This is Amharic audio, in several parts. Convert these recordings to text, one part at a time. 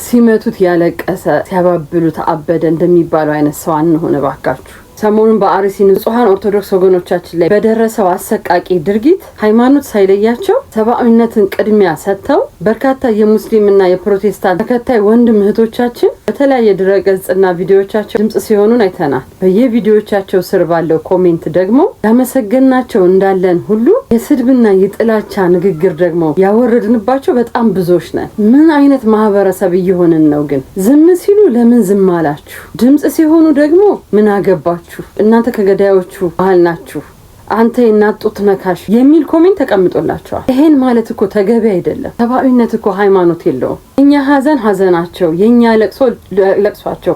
ሲመቱት ያለቀሰ ሲያባብሉት አበደ እንደሚባለው አይነት ሰው አንሆን እባካችሁ። ሰሞኑን በአርሲ ንጹሐን ኦርቶዶክስ ወገኖቻችን ላይ በደረሰው አሰቃቂ ድርጊት ሃይማኖት ሳይለያቸው ሰብአዊነትን ቅድሚያ ሰጥተው በርካታ የሙስሊምና የፕሮቴስታንት ተከታይ ወንድም እህቶቻችን በተለያየ ድረገጽና ቪዲዮዎቻቸው ድምጽ ሲሆኑን አይተናል። በየቪዲዮዎቻቸው ስር ባለው comment ደግሞ ያመሰገናቸው እንዳለን ሁሉ የስድብና የጥላቻ ንግግር ደግሞ ያወረድንባቸው በጣም ብዙዎች ነን። ምን አይነት ማህበረሰብ እየሆንን ነው ግን? ዝም ሲሉ ለምን ዝም አላችሁ? ድምጽ ሲሆኑ ደግሞ ምን አገባችሁ? እናንተ ከገዳዮቹ መሀል ናችሁ፣ አንተ የእናት ጡት ነካሽ የሚል comment ተቀምጦላቸዋል። ይሄን ማለት እኮ ተገቢ አይደለም። ሰብአዊነት እኮ ሃይማኖት የለውም። የኛ ሀዘን ሀዘናቸው፣ የኛ ለቅሶ ለቅሷቸው፣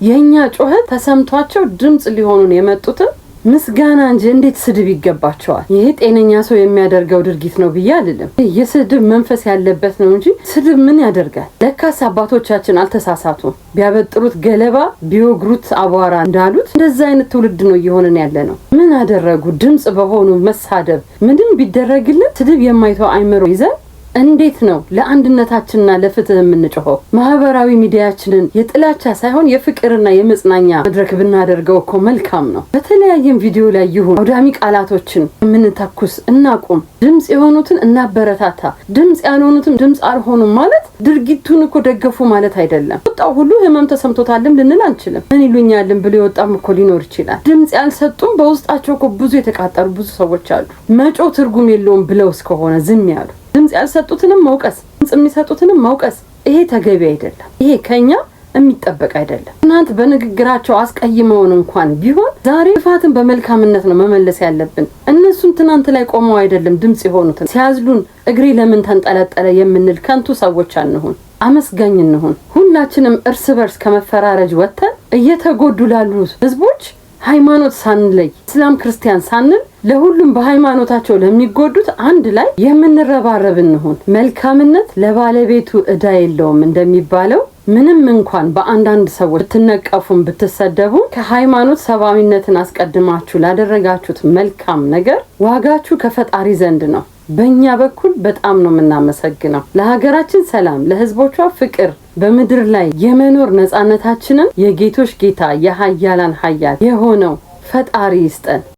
የኛ ጩኸት ተሰምቷቸው ድምጽ ሊሆኑን የመጡትን ምስጋና እንጂ እንዴት ስድብ ይገባቸዋል? ይሄ ጤነኛ ሰው የሚያደርገው ድርጊት ነው ብዬ አልልም። የስድብ መንፈስ ያለበት ነው እንጂ ስድብ ምን ያደርጋል? ለካስ አባቶቻችን አልተሳሳቱም። ቢያበጥሩት ገለባ ቢወግሩት አቧራ እንዳሉት እንደዛ አይነት ትውልድ ነው እየሆንን ያለ ነው። ምን አደረጉ? ድምጽ በሆኑ መሳደብ ምንም ቢደረግልን ስድብ የማይተው አይምሮ ይዘን እንዴት ነው ለአንድነታችንና ለፍትህ የምንጮኸው? ማህበራዊ ሚዲያችንን የጥላቻ ሳይሆን የፍቅርና የመጽናኛ መድረክ ብናደርገው እኮ መልካም ነው። በተለያየም ቪዲዮ ላይ ይሁን አውዳሚ ቃላቶችን የምንተኩስ እናቁም። ድምፅ የሆኑትን እናበረታታ። ድምፅ ያልሆኑትም ድምፅ አልሆኑም ማለት ድርጊቱን እኮ ደገፉ ማለት አይደለም። ወጣው ሁሉ ህመም ተሰምቶታልም ልንል አንችልም። ምን ይሉኛልም ብሎ የወጣም እኮ ሊኖር ይችላል። ድምፅ ያልሰጡም በውስጣቸው እኮ ብዙ የተቃጠሉ ብዙ ሰዎች አሉ። መጮህ ትርጉም የለውም ብለው እስከሆነ ዝም ያሉ፣ ድምፅ ያልሰጡትንም መውቀስ፣ ድምፅ የሚሰጡትንም መውቀስ፣ ይሄ ተገቢ አይደለም። ይሄ ከኛ የሚጠበቅ አይደለም። ትናንት በንግግራቸው አስቀይመውን እንኳን ቢሆን ዛሬ ክፋትን በመልካምነት ነው መመለስ ያለብን። እነሱን ትናንት ላይ ቆመው አይደለም ድምፅ የሆኑትን ሲያዝሉን እግሬ ለምን ተንጠለጠለ የምንል ከንቱ ሰዎች አንሁን፣ አመስጋኝ እንሁን። ሁላችንም እርስ በርስ ከመፈራረጅ ወጥተን እየተጎዱ ላሉ ህዝቦች ሃይማኖት ሳንለይ፣ እስላም ክርስቲያን ሳንል፣ ለሁሉም በሃይማኖታቸው ለሚጎዱት አንድ ላይ የምንረባረብ እንሁን። መልካምነት ለባለቤቱ እዳ የለውም እንደሚባለው ምንም እንኳን በአንዳንድ ሰዎች ብትነቀፉም ብትሰደቡም ከሃይማኖት ሰብአዊነትን አስቀድማችሁ ላደረጋችሁት መልካም ነገር ዋጋችሁ ከፈጣሪ ዘንድ ነው። በእኛ በኩል በጣም ነው የምናመሰግነው። ለሀገራችን ሰላም፣ ለህዝቦቿ ፍቅር፣ በምድር ላይ የመኖር ነጻነታችንን የጌቶች ጌታ የሀያላን ሀያል የሆነው ፈጣሪ ይስጠን።